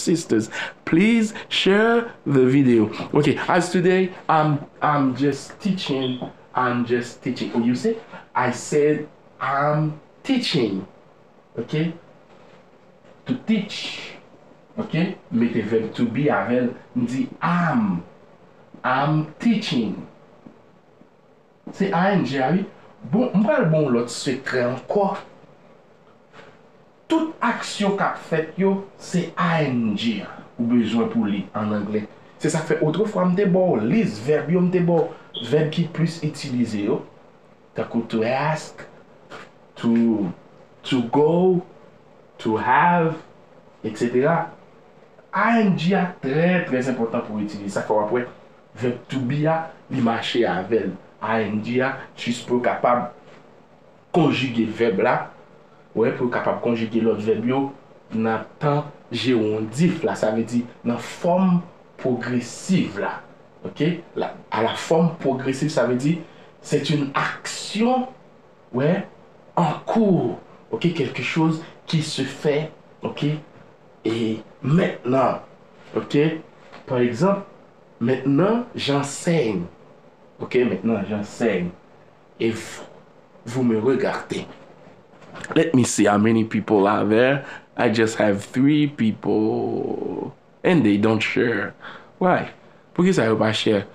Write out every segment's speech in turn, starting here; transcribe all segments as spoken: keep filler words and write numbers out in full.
sisters, please share the video. Okay, as today, I'm, I'm just teaching, I'm just teaching. Oh, you see, I said, I'm teaching. Okay? To teach. Okay? Mete vèb to be avè l. M di, I'm. I'm teaching. Se I N G a, wi. Bon, m pral ba w lòt sekrè ankò. Tout aksyon k ap fèt yo, se I N G a ou bezwen pou li an anglè. Se sa k fè, otrefwa, m te ba w lis vèb yo, m te ba w vèb ki plis itilize yo. Tankou to ask, to, to go, to have, et cetera. I N G a trè, trè enpòtan pou w itilize. Sa fè w ap wè vèb to be a, li mache avè l. I N G a, jis pou yo kapab konjige vèb la, wè, pou yo kapab konjige lòt vèb yo nan tan jewondif la, sa vle di nan fòm pwogresiv la. Oke? La, à la forme progressive, sa vle di, c'est une action, wè, en cours, oke, quelque chose qui se fait, oke, et maintenant, oke? Par exemple, maintenant, j'enseigne, oke, maintenant, j'enseigne, et vous, vous me regardez. Let me see how many people are there. I just have three people. And they don't share. Why? Poukisa yo pa share?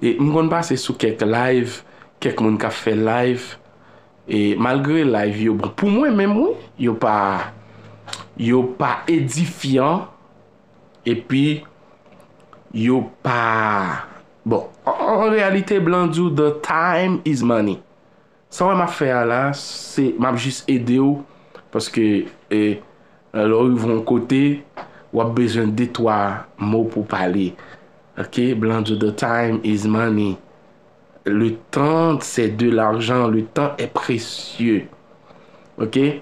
E, m konn pase sou kèk live, kèk moun k ap fè live. E malgre live yo bon, pou mwen menm, wi, yo pa, yo pa edifyan. Epi, yo pa, bon, an, an, an reyalite, blan di w, the time is money. Sa w wè m ap fè a la, se, m ap jis ede w, paske, e, lè w rive yon kote, w ap bezwen de twa mo pou pale. Oke? Blan di w, the time is money. Le temps, c'est de l'argent. Le temps est précieux. Oke?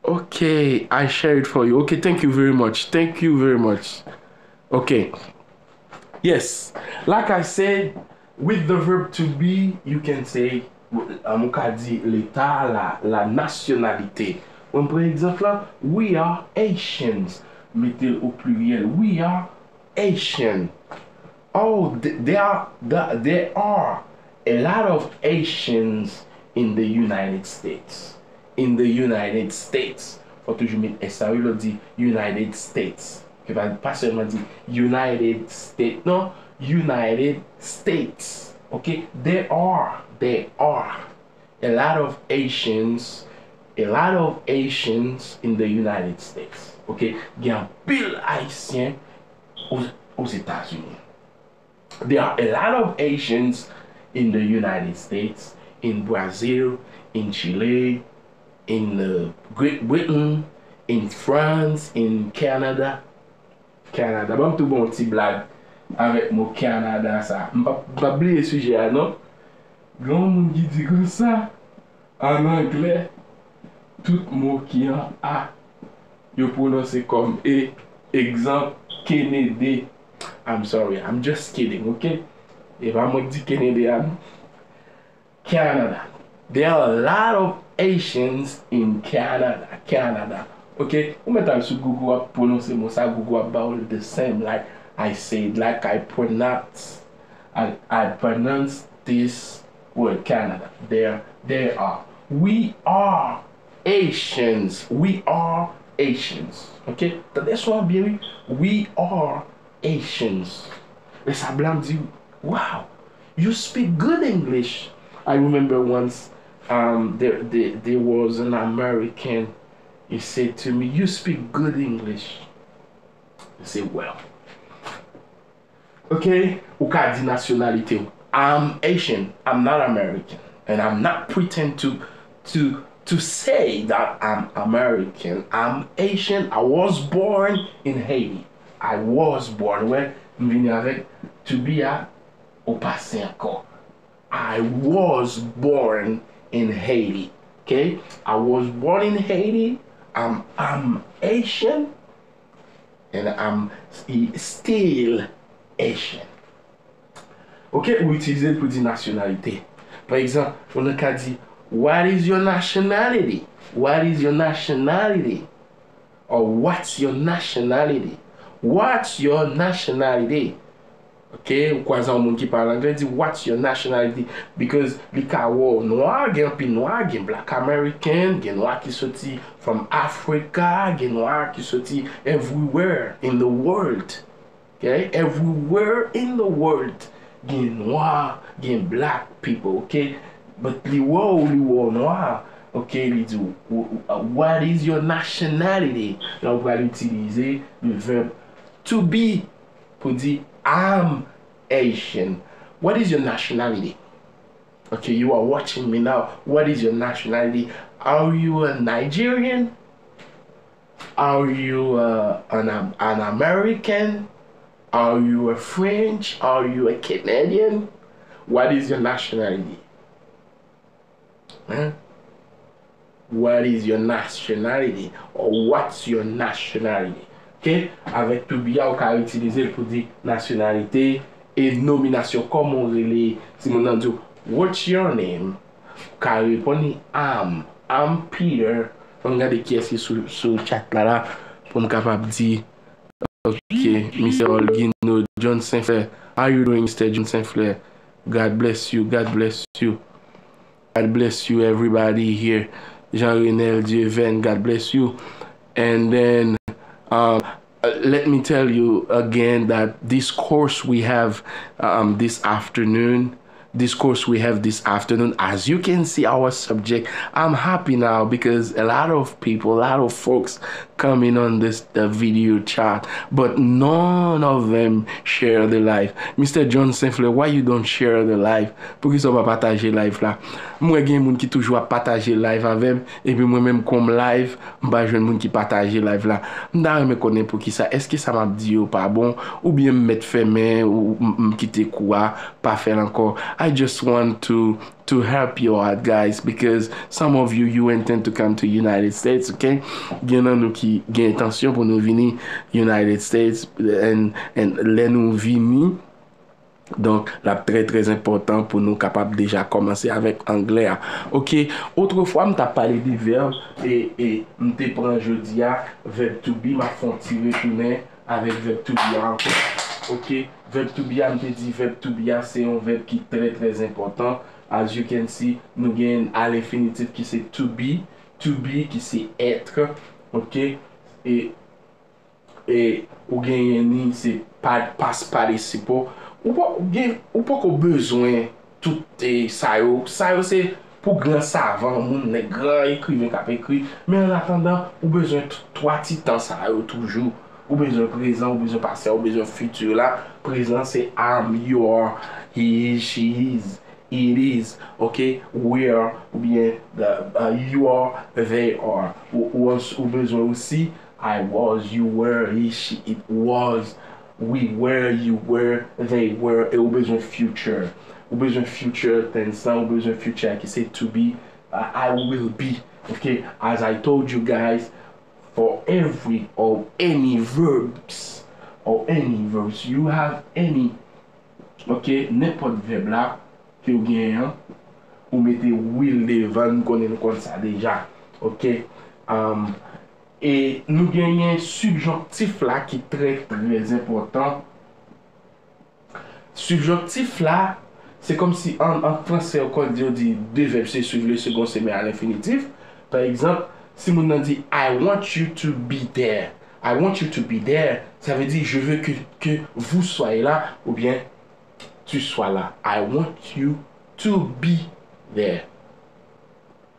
Okay, I share it for you. Okay, thank you very much. Thank you very much. Okay. Yes. Like I said, with the verb to be, you can say, um, ou ka di leta, la, la nationalité. Mwen pran egzanp la, we are Haitians. Mete l o pliryèl. We are Haitian. Oh, th- there are th- there are a lot of Haitians in the United States. In the United States. Fò toujou met S A wi lè w di United States. Ke pa, pa sèlman di United States, non. United States. Ok? There are, there are a lot of Haitians, a lot of Haitians in the United States. Ok? Gen anpil Ayisyen o, Ozetazini. There are a lot of Haitians in the United States, in Brazil, in Chile, in uh, Great Britain, in France, in Canada. Canada. Ban m tou ba w yon ti blag avèk mo Canada sa. M p ap, m p ap bliye sijè a, non. Gen yon moun ki di konsa, an anglè, tout mo ki an A, yo pwononse kòm E. Egzanp, Kennedy. I'm sorry, I'm just kidding, ok? E pa mwen k di Kennedy a, non. Canada. There are a lot of Haitians in Canada. Canada. Ok? Ou mèt al sou Google, w ap pwononse mo sa, Google ap ba w l the same, like I said, like I pronounce, I, I pronounce this word, Canada. There, there are. We are Haitians. We are Haitians. Ok? Tande son an byen, wi. We are Haitians. Lè sa blan di, wow, you speak good English. I remember once um, there, there, there was an American, he said to me, you speak good English. I said, well, okay, ou ka di nasyonalite w. I'm Haitian. I'm not American. And I'm not pretend to, to, to say that I'm American. I'm Haitian. I was born in Haiti. I was born. Wè, m vini avèk to be a o pase ankò. I was born in Haiti. Okay? I was born in Haiti. I'm, I'm Haitian. And I'm still Haitian. Ok, ou itilize l pou di nasyonalite. Pa egzanp, ou nan ka di, what is your nationality? What is your nationality? Or what's your nationality? What's your nationality? Ok, ou kwaze yon moun ki pale anglè, di, "What's your nationality?" Because li ka wè w nwa, gen anpil nwa, gen black American, gen nwa ki soti from Africa, gen nwa ki soti everywhere in the world. Ok, everywhere in the world, gen nwa, gen black people, ok? But li wè w, li wè w nwa, ok? Li di w, "What is your nationality?" La ou pral itilize le verb to be pou di, "I'm Haitian." What is your nationality? Okay, you are watching me now. What is your nationality? Are you a Nigerian? Are you uh, an, an American? Are you a French? Are you a Canadian? What is your nationality? Hein? What is your nationality? Or what's your nationality? Ok? Avèk to be a, ou ka itilize l pou di nasyonalite e nominasyon. Kòman w rele? Si moun nan di w, "What's your name?" Ou ka reponn li, "I'm, I'm Peter." Ann gade kiyès ki sou, sou chat la la pou m kapab di, ok, Mister Olguino, John Saint Fleur. How you doing, Mister John Saint Fleur? God bless you, God bless you. God bless you, everybody here. Jean Renel Dieuvin, God bless you. And then um, uh, let me tell you again that this course we have um, this afternoon, this course we have this afternoon, as you can see, our subject, I'm happy now because a lot of people, a lot of folks coming on this the video chat, but none of them share the live. Mister John Saint Fleur, why you don't share the live? Poukisa w pa pataje live la? M wè gen moun ki toujou ap pataje live avè m, epi mwen menm kon m live, m pa jwenn moun ki pataje live la. M ta renmen konnen poukisa. Èske sa m ap di yo pa bon? Oubyen m mèt fèmen ou m, m kite kou a, pa fè l ankò? I just want to to help you out, guys, because some of you, you intend to come to United States, ok? Gen nan nou ki gen entansyon pou nou vini United States, and, and lè nou vini, donk, l ap trè, trè enpòtan pou nou kapab deja kòmanse avèk anglè a. Ok, otrefwa, m t ap pale de vèb, e, e m te pran jodi a vèb to be, m ap fè yon ti retounen avèk vèb to be a ankò. Ok, vèb to be a, m te di vèb to be a, se yon vèb ki trè, trè enpòtan. As you can see, nou gen a lenfinitif ki se to be, to be ki se être, ok? E, e ou genyen ni se pa, past participle. Ou pa, ou gen, ou poko bezwen tout e, sa yo. Sa yo se pou gran savan, moun nèg, gran ekriven k ap ekri. Men an atandan, ou bezwen t-, twa ti tan sa yo toujou. Ou bezwen prezan, ou bezwen pase, ou bezwen fiti la. Prezan se I'm, you are, he is, she is, it is, ok? Were, oubyen the, uh, you are, they are. Ou, ou, ou bezwen osi I was, you were, he, she, it was, we were, you were, they were, e ou bezwen future. Ou bezwen future tense lan, ou bezwen future ki se to be, I, I will be. Ok, as I told you guys, for every or any verbs, or any verbs, you have any, ok, nenpòt vèb la ke w genyen an, ou mete will devan, nou konnen nou konn sa deja. Ok, um, e nou genyen sibjonktif la ki trè, trè enpòtan. Sibjonktif la, se kòmsi an, an fransè, yo konn di, yo di de vèb se suiv le second se men a lenfinitif. Pa egzanp, si moun nan di, "I want you to be there." "I want you to be there," sa vle di, "Je veux que, que vous soyez là," oubyen, "Tu sois là." "I want you to be there."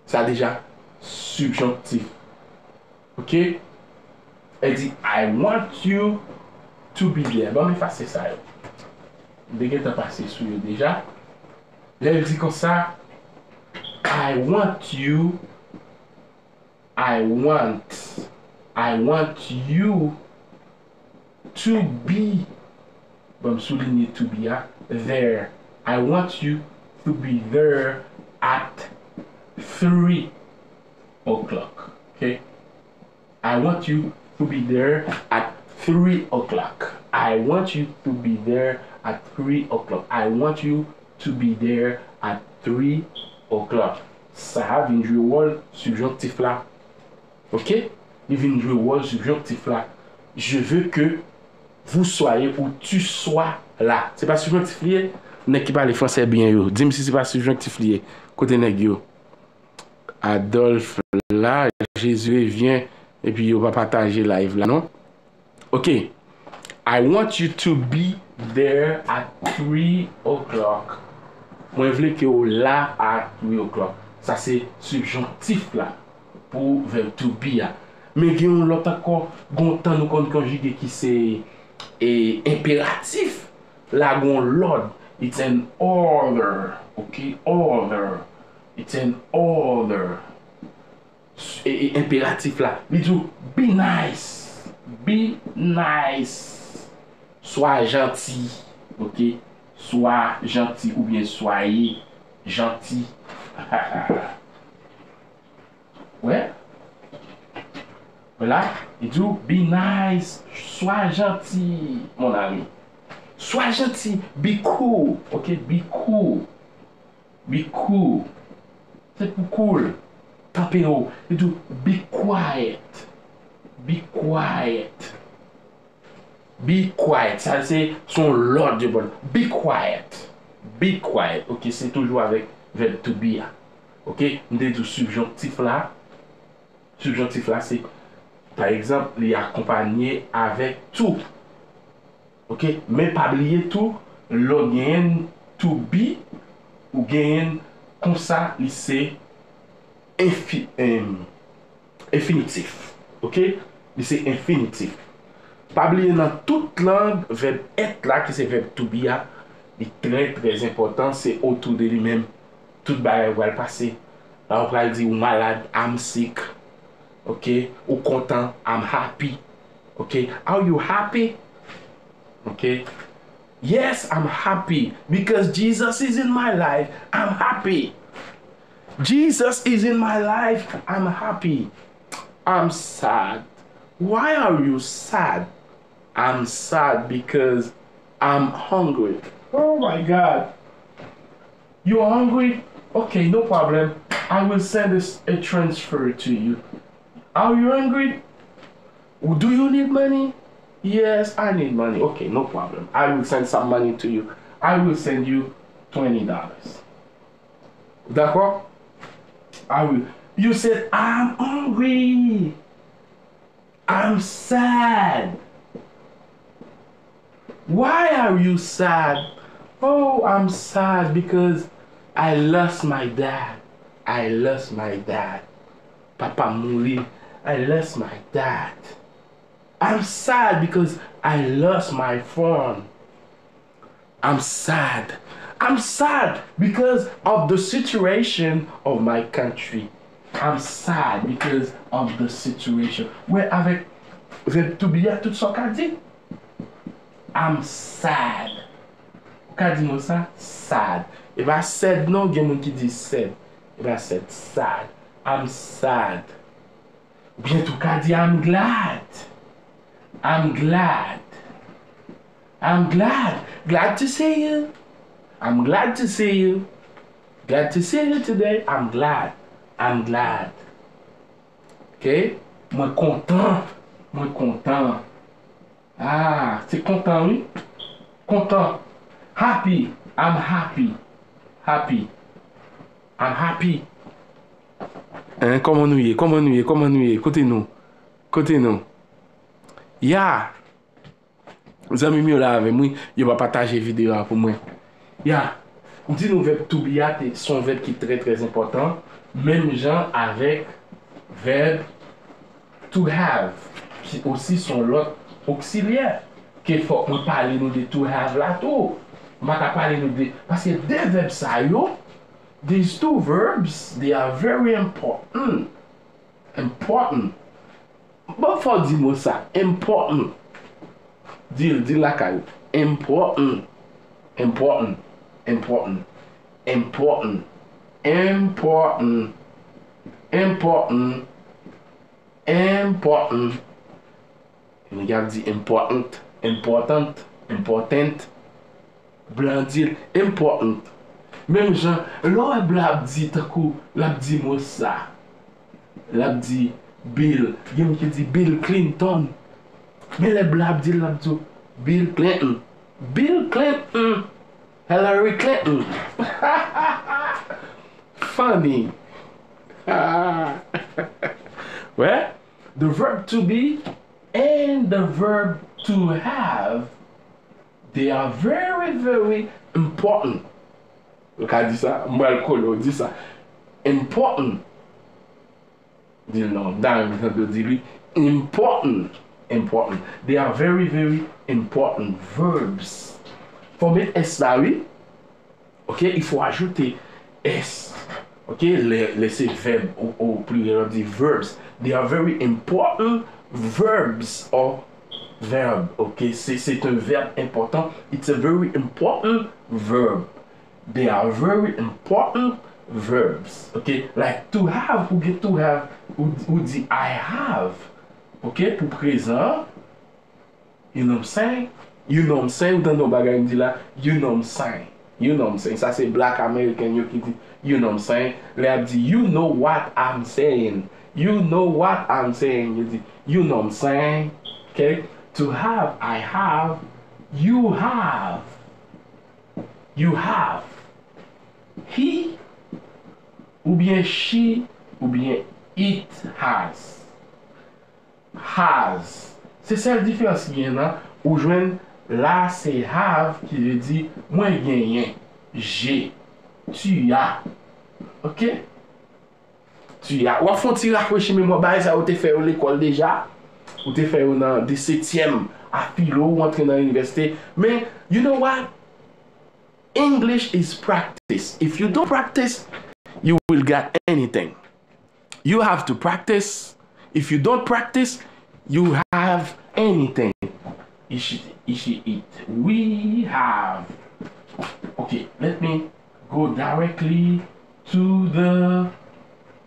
Sa deja sibjonktif. Ok? El di, "I want you to be there." Ban m efase sa yo. M te gentan pase sou yo deja. Lè l di konsa, "I want you, I want, I want you to be," ban m soulinye to be a, "there." "I want you to be there at three o'clock." Ok? "I want you to be there at three o'clock." "I want you to be there at three o'clock." "I want you to be there at three o'clock." Sa a vin jwe wòl sibjonktif la. Ok? Li vin jwe wòl sibjonktif la. Je veux que vous soyez ou tu sois là. Se pa sibjonktif li ye? Nèg ki pale fransè byen yo, di m si se pa sibjonktif li ye. Kote nèg yo? Adolphe la, Jésus vient, epi yo pa pataje live la, non? Ok. I want you to be there at three o'clock. Mwen vle ke w la a three o'clock. Sa se sibjonktif la pou verb to be a. Men gen yon lòt ankò, gon tan nou konn konjige ki se e, enperatif. La gon lòd. It's an order. Ok? Order. It's an order. E, e, enperatif la. Li di w, be nice. Be nice. Swa janti. Ok? Swa janti oubyen soyez janti. Wè? Wè la? Li di w, be nice. Swa janti, mon ami. Swa janti. Be cool. Ok? Be cool. Be cool. Se pou cool. Tanpere w. Li di w, be quiet. Be quiet. Be quiet. Sa se, se yon lòd yo ban. Be quiet. Be quiet. Ok, se toujou avèk verb to be a. Ok, m te di w sibjonktif la. Sibjonktif la se, pa egzanp, li akonpanye avèk to. Ok, men pa bliye tou, lè w genyen to be, ou genyen konsa, li se enfi, em, enfinitif. Ok? Li se enfinitif. Pa bliye nan tout lang, vèb èt la, ki se vèb to be a, li trè, trè enpòtan, se otou de li menm. Tout bagay pral pase. La ou pral di ou malad, I'm sick. Ok? Ou kontan, I'm happy. Ok? Are you happy? Ok? Yes, I'm happy because Jesus is in my life. I'm happy. Jesus is in my life. I'm happy. I'm sad. Why are you sad? I'm sad because I'm hungry. Oh my God. You're hungry? Okay, no problem. I will send a, a transfer to you. Are you hungry? Do you need money? Yes, I need money. Okay, no problem. I will send some money to you. I will send you twenty dollars. D'accord? I will. You said, I'm hungry. I'm sad. Why are you sad? Oh, I'm sad because I lost my dad. I lost my dad. Papa mouri. I lost my dad. I'm sad because I lost my phone. I'm sad. I'm sad because of the situation of my country. I'm sad because of the situation. Wè, avèk vèb to be a, tout sa w ka di. I'm sad. Ou ka di mo sa, sad. E pa sad non, gen moun ki di sad. E pa sad, sad. I'm sad. Oubyen tou ka di, I'm glad. I'm glad. I'm glad. Glad to see you. I'm glad to see you. Glad to see you today. I'm glad. I'm glad. Ok? Mwen kontan. Mwen kontan. Ah, se kontan, wi. Kontan. Happy. I'm happy. Happy. I'm happy. Hein, kòman nou ye? Kòman nou ye? Kòman nou ye? Kote nou? Kote nou? Ya! Zanmi m yo la avè m, wi. Yo pa pataje videyo a pou mwen. Ya! M di nou vèb to be a, se yon vèb ki trè, trè enpòtan. Menm jan avèk vèb to have, ki osi se yon lòt oksilyè. Ke fòk mwen pale nou de to have la tou. M pa ka pale nou de, paske de vèb sa yo, these two verbs, they are very important. Important. Bon, fò w di mo sa. Important. Di l, di l lakay ou. Important. Important. Important. Important. Important. Important. Important. Nèg ap di important, important, important. Blan di l important. Menm jan, lè w wè blan ap di tankou l ap di mo sa. L ap di, Bill. Gen moun ki di Bill Clinton. Men lè blan ap di l, l ap di w Bill Clinton. Bill Clinton. Hillary Clinton. Funny. Wè? The verb to be and the verb to have, they are very, very important. Ou ka di sa, m pral kole w di sa. Important. Di l non, m ta renmen tande w di li. Important. Important. They are very, very important verbs. Fò w met S la, wi. Ok, il faut ajouter S. Ok, lè, lè se vèb o, o pliryèl, w ap di verbs. They are very important verbs or verb. Ok, c'est, c'est un verbe important. It's a very important verb. They are very important verbs. Ok, like to have, ou gen to have, ou, ou di I have. Ok, pou prezan, you know what I'm saying? You know what I'm saying? Ou tande yon bagay m di la? You know what I'm saying? You know what I'm saying? Sa se black American yo ki di, you know what I'm saying? Lè y ap di, you know what I'm saying? You know what I'm saying? Yo di, you know what I'm saying? Ok? To have, I have, you have. You have. He oubyen she oubyen it has. Has. Se sèl diferans ki gen nan, ou jwenn la se have ki vle di mwen genyen. J'ai. Tu as. Ok? Tu as. W ap fè yon ti rafrechi memwa, bagay sa yo te fè yo lekòl deja. Ou te fè yo nan de setyèm a filo, ou antre nan inivèsite. Men, you know what? English is practice. If you don't practice, you will get anything. You have to practice. If you don't practice, you have anything. Ici, ici, it. We have. Okay, let me go directly to the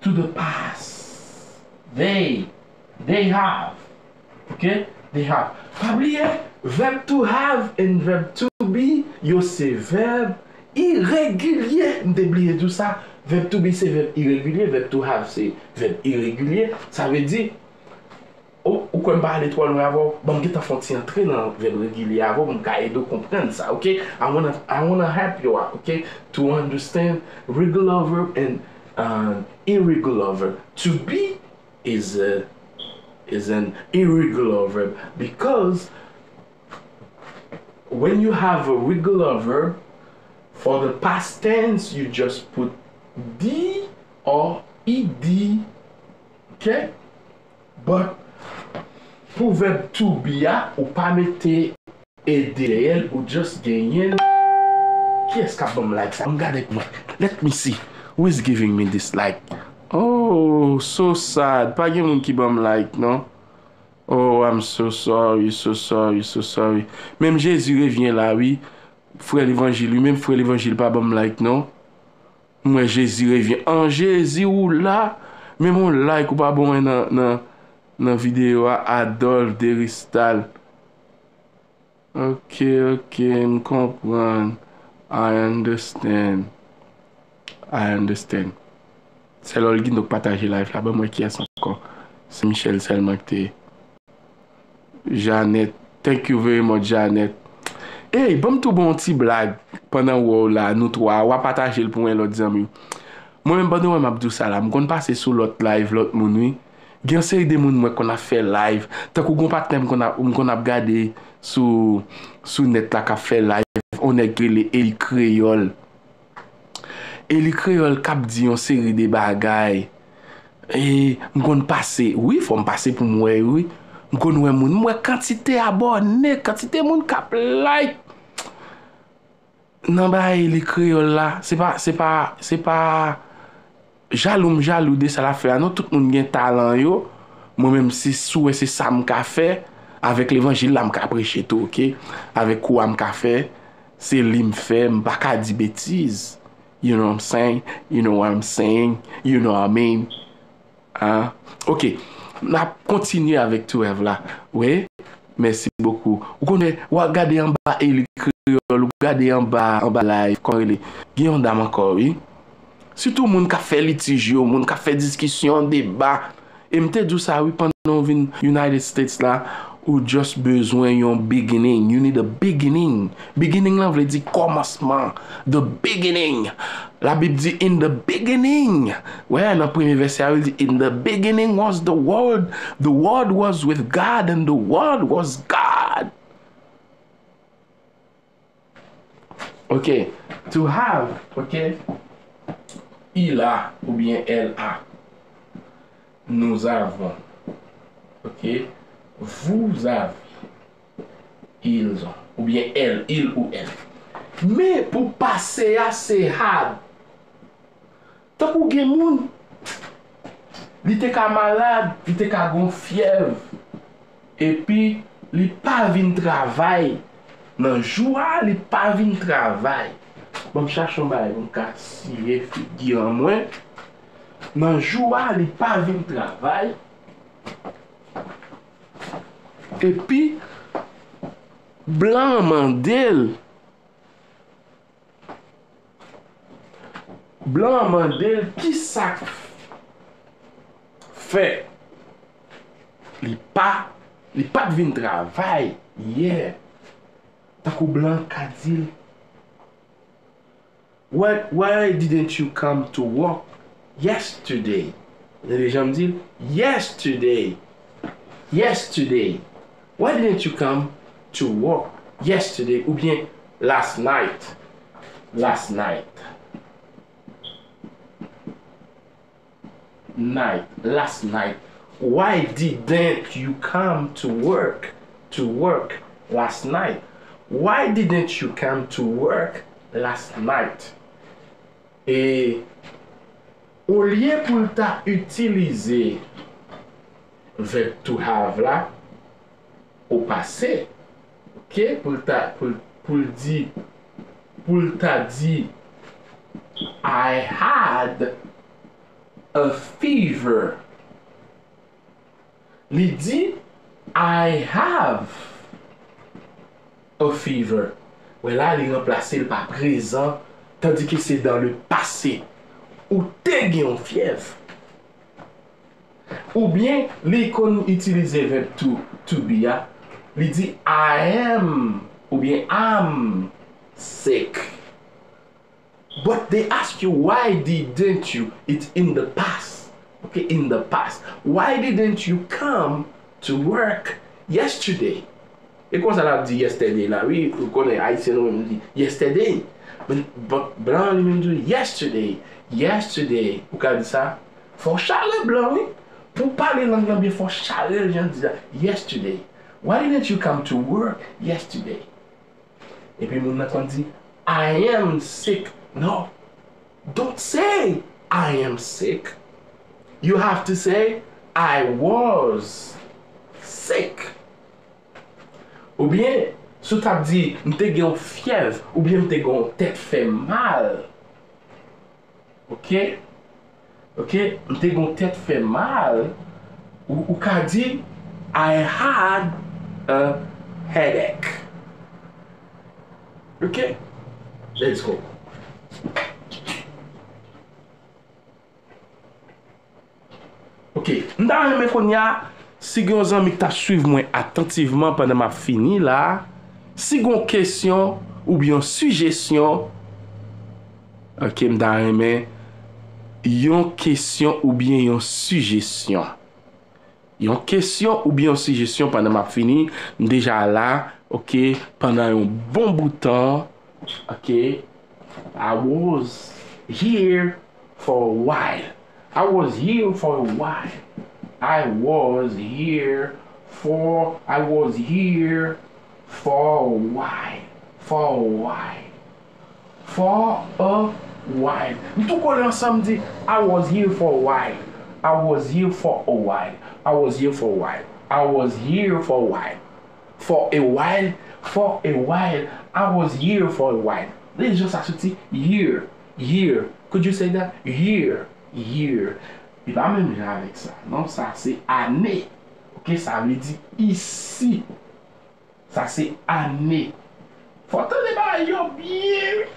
to the past. They, they have. Ok? They have. Pa bliye, verb to have and verb to be, yo se vèb iregilye. M te bliye di w sa. Verb to be se vèb iregilye, verb to have se vèb iregilye. Sa vle di, ou, ou kwè m pa ale twò lwen avè w? Ban m gentan fè yon ti antre nan vèb regilye avè w pou m ka ede w konprann sa, ok? I wanna, I wanna help you out, ok? To understand regular verb and, uh, irregular verb. To be is a, is an irregular verb because when you have a regular verb, for the past tense, you just put D or E D, ok? But pou vèb to be a, ou pa mete e dèyè l, ou just genyen l. Kiyès k ap ban m like sa? Ann gade pou mwen. Let me see who is giving me this like. Oh, so sad. Pa gen moun ki ban m like, non. Oh, I'm so sorry, so sorry, so sorry. Menm Jezi revyen la, wi. Frè Levanjil, wi. Menm Frè Levanjil pa ban m like, non. M wè Jezi revyen. An, Jezi, ou la? Menm yon like ou pa ban mwen nan, nan, nan videyo a, Adolphe Deristal. Ok, ok, m konprann. I understand. I understand. Sè Lolgino k pataje live la, ban m wè kiyès ankò. Se Michel sèlman ki te. Janet, thank you very much, Janet. Ey, ban m tou ba w yon ti blag pandan w wè w la, nou twa, w a pataje l pou yon lòt zanmi w. Mwen menm, pandan w wè m ap di w sa la, m konn pase sou lòt live lòt moun, wi. Gen yon seri de moun mwen konn ap fè live. Tankou gon patnè m konn ap, m konn ap gade sou, sou nèt la k ap fè live, yon nèg ki rele Eli Kreyòl. Eli Kreyòl k ap di yon seri de bagay. E, m konn pase, wi, fò m pase pou m wè, wi. M konn wè moun, m wè kantite abòne, kantite moun k ap like. Nan bagay Eli Kreyòl la, se pa, se pa, se pa jalou m jalou de sa l ap fè a, non, tout moun gen talan yo. Mwen menm, si, si w wè se sa m ka fè, avèk levanjil la, m ka preche tou, ok? Avèk kou a m ka fè, se li m fè, m pa ka di betiz. You know what I'm saying? You know what I'm saying? You know what I mean? Ah, ok. N ap kontinye avèk Two F la. Wi. Mèsi bokou. Ou konnen, w ap gade anba Eli Kreyòl, ou gade anba, anba live, kòman rele. Gen yon dam ankò, wi. Sitou moun k ap fè litij yo, moun k ap fè diskisyon, deba. E m te di w sa wi, pandan w vin United States la, ou just bezwen yon beginning. You need a beginning. Beginning lan vle di kòmansman. The beginning. Labib di, "In the beginning." Wè, nan premye vèsè a, li di, "In the beginning was the Word. The Word was with God, and the Word was God." Ok. To have, ok. Il a oubyen elle a. Nous avons. Ok. Vous avez. Ils ont. Oubyen elle, il ou elle. Men pou pase a, se had. Tankou gen moun, li te ka malad, li te ka gon fyèv, epi li pa vin travay. Nan jou a, li pa vin travay. Ban m chache yon bagay pou m ka siye figi an mwen. Nan jou a, li pa vin travay. Epi, blan an mande l, Blan an mande l kisa k fè li pa, li pa t vin travay yè. Tankou blan an ka di l, "Why, why didn't you come to work yesterday?" Tande jan m di l, "Yesterday." Yesterday. "Why didn't you come to work yesterday?" Oubyen last night. Last night. Night. Last night. "Why didn't you come to work, to work last night? Why didn't you come to work last night?" E olye pou l ta itilize vèb to have la o pase, ok, pou l ta, pou l, pou l di, pou l ta di, "I had a fever." Li di, "I have a fever." Wè la, li ranplase l pa prezan, tandike se dans le passé. Ou te gen yon fyèv. Oubyen, li konn itilize vèb to, to be a. Li di, "I am," oubyen, "I'm sick." But they ask you, "Why didn't you?" It's in the past. Ok, in the past. "Why didn't you come to work yesterday?" E konsa l ap di yesterday la, wi. Ou konnen, Ayisyen nou menm di yesterday. Men, but blan li menm di yesterday. Yesterday. Ou ka di sa? Fò w chale blan, wi. Pou w pale lang lan byen, fò w chale l jan l di la. Yesterday. "Why didn't you come to work yesterday?" Epi moun nan konn di, "I am sick." No. Don't say, "I am sick." You have to say, "I was sick." Oubyen, si w t ap di, "M te gen yon fyèv," oubyen, "M te gen yon tèt fè mal." Ok? Ok? "M te gen yon tèt fè mal." Ou, ou ka di, "I had a headache." Ok? Let's go. Ok, m ta renmen kounye a, si gen yon zanmi k t ap swiv mwen atantivman pandan m ap fini la, si gen yon kesyon oubyen yon sijesyon, ok, m ta renmen yon kesyon oubyen yon sijesyon. Yon kesyon oubyen yon sijesyon pandan m ap fini, m deja la, ok, pandan yon bon bout tan, ok. I was here for a while. I was here for a while. I was here for, I was here for a while. For a while. For a while. Nou tou kole ansanm, di, "I was here for a while. I was here for a while. I was here for a while. I was here for a while." For a while, for a while, I was here for a while. Lè jan sa soti, year, year. Could you say that? Year, year. Li pa menm jan avèk sa. Non, sa se ane. Ok, sa vle di isi. Sa se ane. Fò tande bagay yo byen, wi.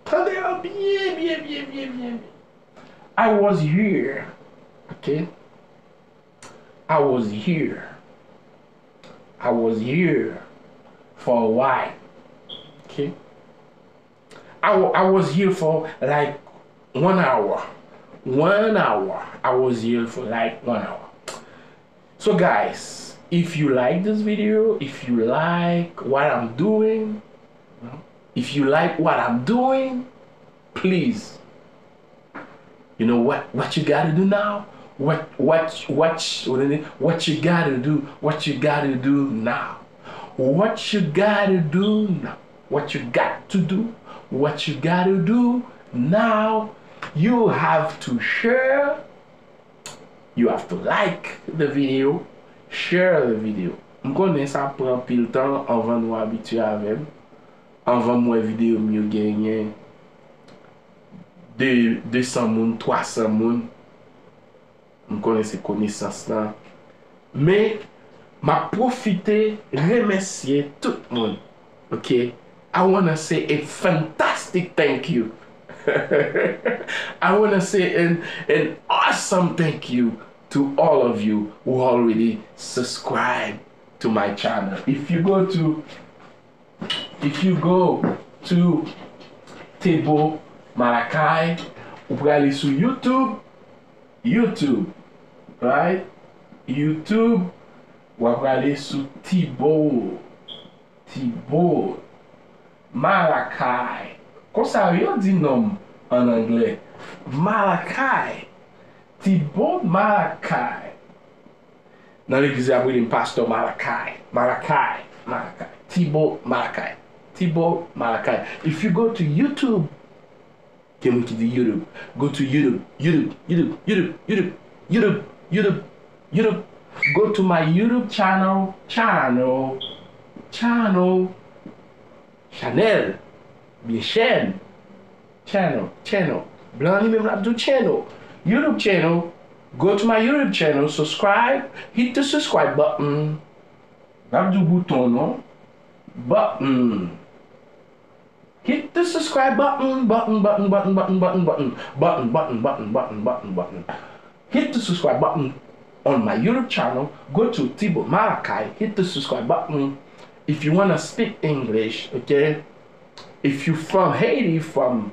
Tande yo byen, byen, byen, byen, byen, byen. I was here. Ok. I was here. I was here for a while. Okay? I, wa- I was here for like one hour. One hour. I was here for like one hour. So, guys, if you like this video, if you like what I'm doing, if you like what I'm doing, please, you know what what you gotta do now? What what what what you gotta do? What you gotta do now? What you gotta do now? What you got to do? What you gotta do now? You have to share. You have to like the video, share the video. M konnen sa pran pil tan anvan nou abitye avè m, anvan m wè videyo m yo genyen de, de san moun, twa san moun. M konnen se konesans lan. Men, m ap pwofite remèsye tout moun. Okay? I wanna say a fantastic thank you. I wanna say an, an awesome thank you to all of you who already subscribe to my channel. If you go to if you go to Tebo Malakai, ou prale sou YouTube, YouTube, right? YouTube, w ap prale sou Tebo, Tebo Malakai. Konsa yo di non m an anglè. Malakai. Tebo Malakai. Nan legliz la, yo rele m Pastè Malakai. Malakai. Malakai. Tebo Malakai. Tebo Malakai. If you go to YouTube, gen moun ki di YouTube. Go to YouTube. YouTube. YouTube. YouTube. YouTube. YouTube. YouTube. YouTube. Go to my YouTube channel. Channel. Channel. Channel. Byen chèn. Channel. Channel. Blan li menm l ap di w channel. YouTube channel. Go to my YouTube channel. Subscribe. Hit the subscribe button. N ap di w bouton non. Button. Hit the subscribe button, button, button, button, button, button, button, button, button, button, button, button, button. Hit the subscribe button on my YouTube channel. Go to Tebo Malakai. Hit the subscribe button if you wanna speak English, okay? If you from Haiti, from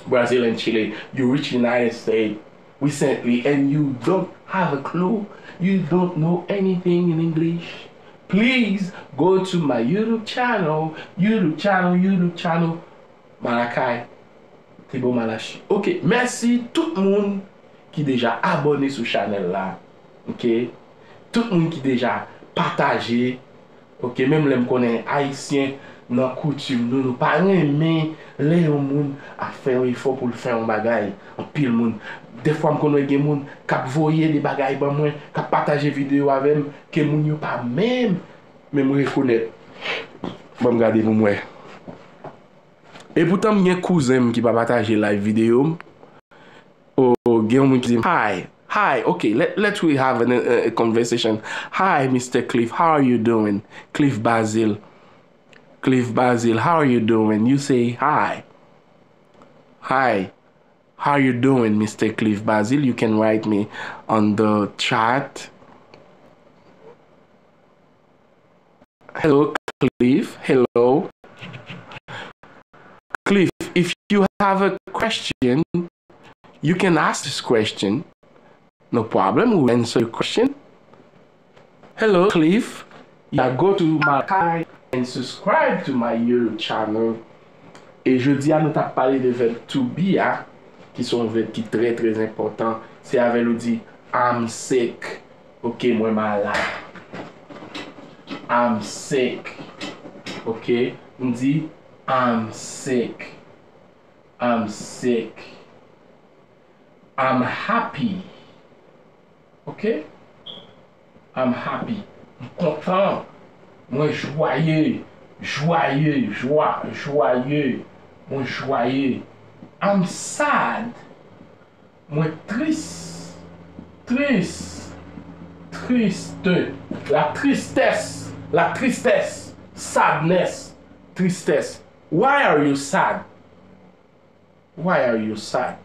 Brazil and Chile, you reach United States recently and you don't have a clue, you don't know anything in English, please go to my YouTube channel, YouTube channel, YouTube channel, Malakai Tebo Malachi. Ok, mèsi tout moun ki deja abòne sou chanèl la. Ok? Tout moun ki deja pataje. Ok, menm lè m konnen Ayisyen nan koutim nou, nou pa renmen lè yon moun ap fè yon efò pou l fè yon bagay. Anpil moun. Dèfwa m konn wè gen moun k ap voye de bagay ban mwen, k ap pataje videyo avè m, ke moun yo pa menm, men m rekonèt. Ban m gade pou m wè. Epoutan m gen kouzen m ki pa pataje live videyo m. Oh, gen yon moun ki di m, "Hi, hi, okay, let, let we have an, a, a conversation. Hi, Mister Cliff, how are you doing?" Cliff Bazil. Cliff Bazil, how are you doing? You say hi. Hi. How you doing, Mister Cliff Bazil? You can write me on the chat. Hello, Cliff. Hello. Cliff, if you have a question, you can ask this question. No problem, we will answer your question. Hello, Cliff. Yeah, go to Malakai and subscribe to my YouTube channel. E jodi a, nou t ap pale de vèb to be a, ki se yon vèb ki trè, trè enpòtan. Se avè l ou di, "I'm sick." Ok, mwen malad. I'm sick. Ok, m di, "I'm sick." I'm sick. I'm happy. Ok? I'm happy. M kontan. Mwen jwaye. Jwaye. Jwa. Jwaye. Mwen jwaye. I'm sad. Mwen tris. Tris. Triste. La tristesse. La tristesse. Sadness. Tristesse. Why are you sad? Why are you sad?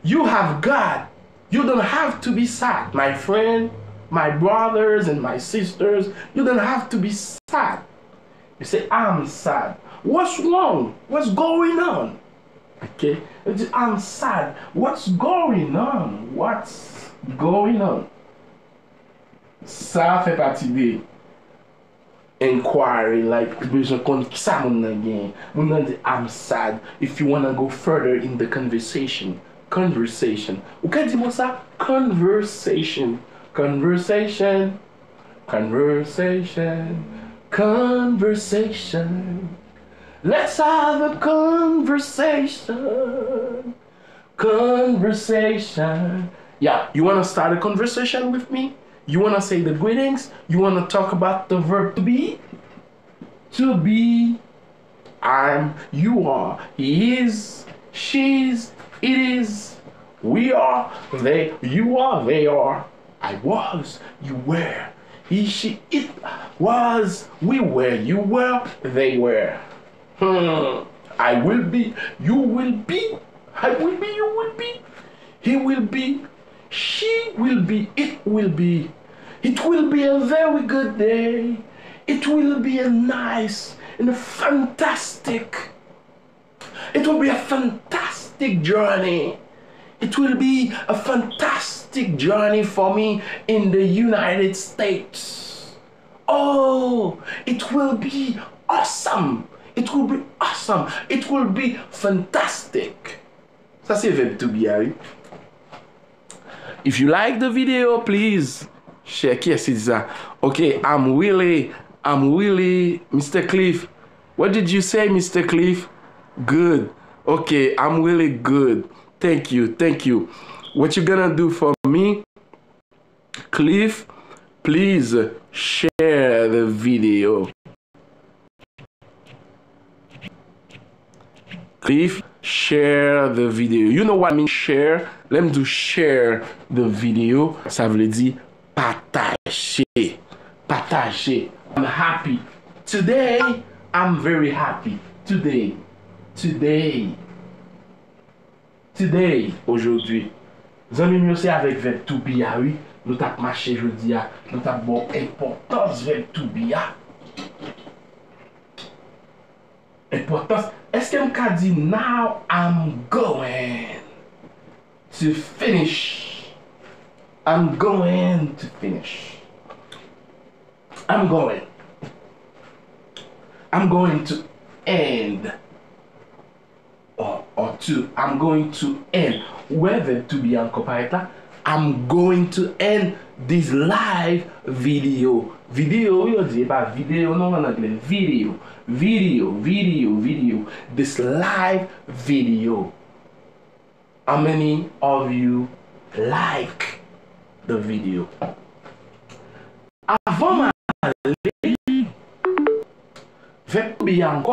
You have God. You don't have to be sad, my friend. My brothers and my sisters, you don't have to be sad. You say, "I'm sad." What's wrong? What's going on? Okay? You say, "I'm sad." What's going on? What's going on? Sa fè pati de inquiry, like, ou bezwen konn kisa moun nan genyen. Moun nan di, "I'm sad." If you wanna go further in the conversation, conversation. Ou ka di mo sa, conversation. Conversation. Conversation. Conversation. Let's have a conversation. Conversation. Yeah, you wanna start a conversation with me? You wanna say the greetings? You wanna talk about the verb to be? To be, I'm, you are, he is, she's, it is, we are, they, you are, they are, I was, you were, he, she, it was, we were, you were, they were. Hmm. I will be, you will be, I will be, you will be, he will be, she will be, it will be. It will be a very good day. It will be a nice and a fantastic. It will be a fantastic journey. It will be a fantastic journey for me in the United States. Oh, it will be awesome. It will be awesome. It will be fantastic. Sa se verb to be a, wi. If you like the video, please share. Kiyès ki di sa? Ok, I'm really, I'm really, Mister Cliff. What did you say, Mister Cliff? Good. Ok, I'm really good. Thank you, thank you. What you gonna do for me? Cliff, please share the video. Cliff, share the video. You know what I mean, share? Lè m di w share the video, sa vle di pataje. Pataje. I'm happy. Today, I'm very happy. Today. Today. Today, aujourd'hui. Zanmi m yo, se avèk verb to be a, wi, nou t ap mache jodi a. Nou t ap ba w enpòtans verb to be a. Enpòtans. Èske m ka di, "Now I'm going to finish"? I'm going to finish. I'm going. I'm going to end. Or, or to. I'm going to end. Ou wè verb to be a ankò parèt la. I'm going to end this live video. Video, wi, yo di, e pa video non, an anglè. Video. Video, video, video. This live video. How many of you like the video? Avan m ale, verb to be a ankò,